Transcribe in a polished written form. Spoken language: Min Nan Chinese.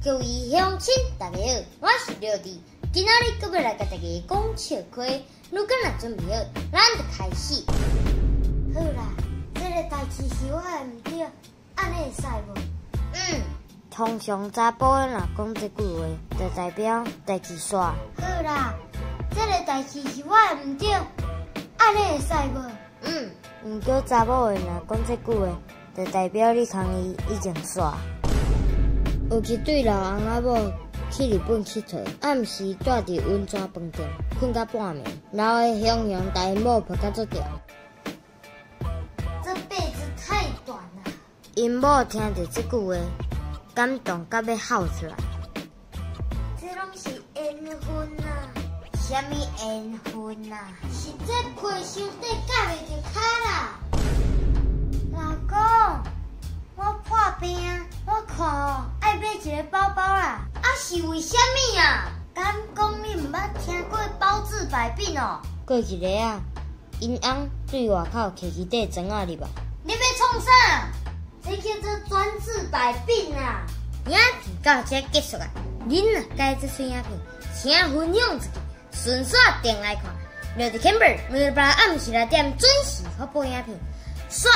各位鄉親，大家好，我是廖弟，今仔日閣欲來共大家講笑話，如果若準備好，咱就開始。好啦，這个代誌是我的毋對，按呢會使無？嗯。通常查埔的若講這句話，就代表代誌煞。好啦，這个代誌是我的毋對，按呢會使無？嗯。毋過查某的若講這句話，就代表你共伊已經煞。有一對老翁仔某去日本𨑨迌，暗時蹛佇溫泉飯店，睏到半暝，老的雄雄共𪜶某抱甲足牢。這輩子太短啦！𪜶某聽著這句話，感動甲欲哭出來。這攏是緣分啊！啥物緣分啊？是這皮傷短，咬袂著跤啦！老公，我破病，我看哦，愛買一个包包啦。啊，是為啥物啊？敢講你毋捌聽過包治百病哦？過一下仔，𪜶翁對外口提起塊磚仔入來。你欲創啥？這叫做專治百病啊！影片到這結束啊！恁若佮意這喙影片，請分享出去，順紲定來看。廖弟 Camber 每禮拜暗時6點準時發布影片。煞。